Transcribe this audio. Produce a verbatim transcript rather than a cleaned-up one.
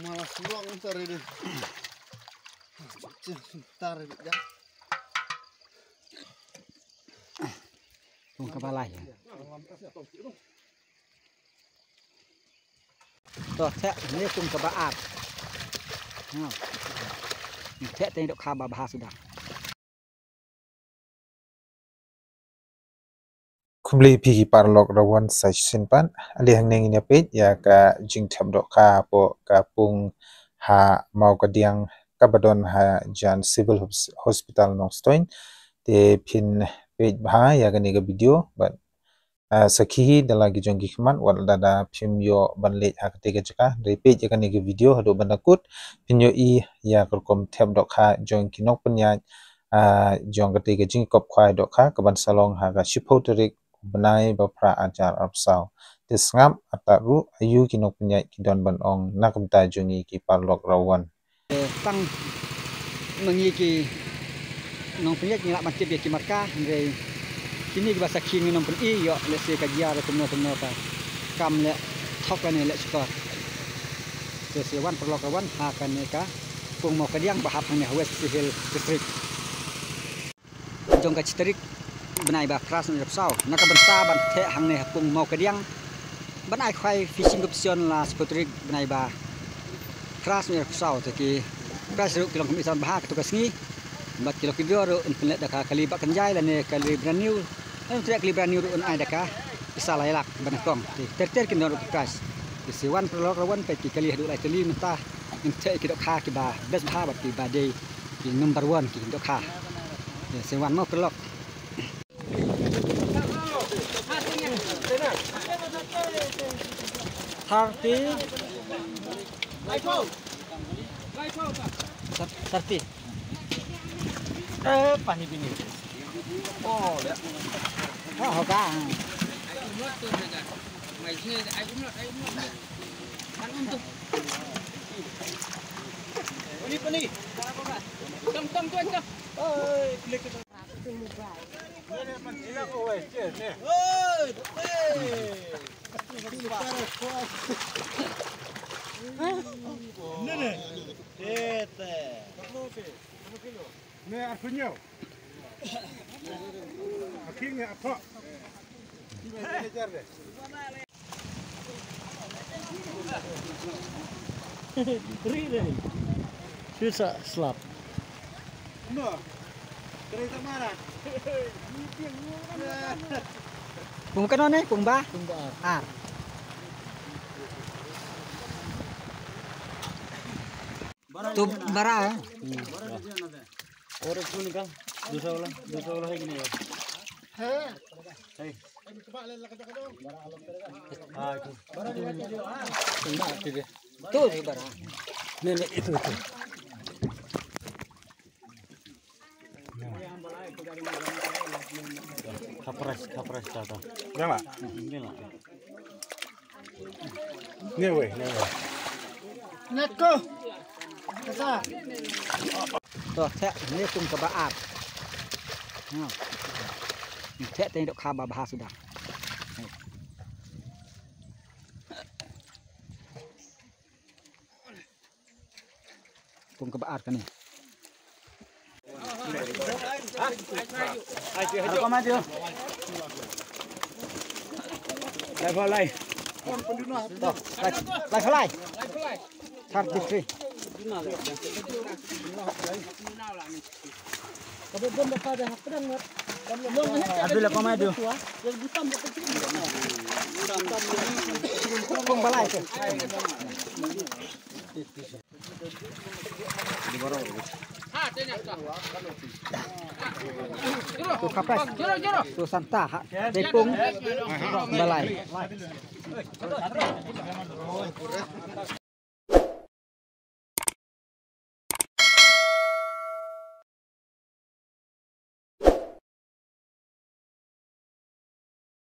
Malas luang tari deh. Cih, tari deh. Pung kaba lai. To, theh, ne pung kaba ar. Ha. Theh teng dohkha ba bha suda. Khublei phi ki paralok rawan sa shisien pat. Ale hangne ngin ïa peit ïa ka jingthep dohkha hapoh ka pung ha Mawkadiang kaba don hajan Civil Hos-, Hospital Nongstoiñ. Te phin peit bha ïa kane ka video bad, ah, sakhi hi da la ki jong ki khmat wat lada phim ïoh ban leit ha kata ka jaka. Hynrei peit ïa kane ka video haduh ban da kut phin ïohi ïa ka rukom thep dohkha jong ki nongpynïaid, ah, jong kata ka jingkop khwai dohkha kaban sa long ha ka shiphew tarik bnai ba phra arhajar arphew saw. Te sngap artat ruh aïu ki nongpynïaid ki don ban ong na ka bynta jong ngi ki paralok rawan. Eh, tang ma ngi ki nongpynïaid ngi lah ban tip ïa ki marka, hynrei kine kiba sakhi ngin ym pyni ïoh, lehse ka jia ruh kumno kumno ka kam leh thok lane leh shukor. Te sa wan paralok rawan ha kane ka pung Mawkadiang ba hap hangne ha West Khasi Hills District. Jong ka shi tarik bnai ba phra snem arphew saw na ka bynta ban theh hangne ha pung Mawkadiang ban ai khwai fishing competition la shiphew tarik bnai ba phra snem arphew saw. Te ki prize ruh ki long kumne san bha kato ka sngi. Bad ki lucky draw ruh yn pynleh da ka kali ba kynjai lane kali brand new. Lane treh kali brand new ruh yn ai da ka pisa lai lak ba nyngkong. Te ter ter kin don ruh ki prize. Te sa wan paralok rawan peit ki kali haduh lai tylli mynta. Ngin theh ki dohkha kiba best bha bad kiba dei ki number one ki dohkha. Te sa wan mo paralok. Thirty. Thirty. Eh, pani bini. Oh, ya. Oh, hoka. Pani, pani. Tong, tong, tong, tong. Oi, klik. Ri re. Shu sa slap. No. Kare ta mara. Pung kano ne? Pung ba? Pung ba. Ah. Tu bara, eh? Hmm. और एक को निकाल, दूसरा वाला, दूसरा वाला है कि नहीं? है। है। हाँ, ठीक। ठीक है। तो ये बड़ा। नहीं, नहीं, इधर, इधर। Khapras, khapras, tata. Jangan. Jangan. Ngewe, ngewe. Nako. Kasa. To, theh, ne pung kaba ar. Ha. Theh teng dohkha ba bha suda. Pung kaba ar kane. Lai, lai. To, lai, lai, lai. Thirty-three. Abdul, apa maju? Pung balai tu. Tu kapas. Tu santa ha. Tepung balai.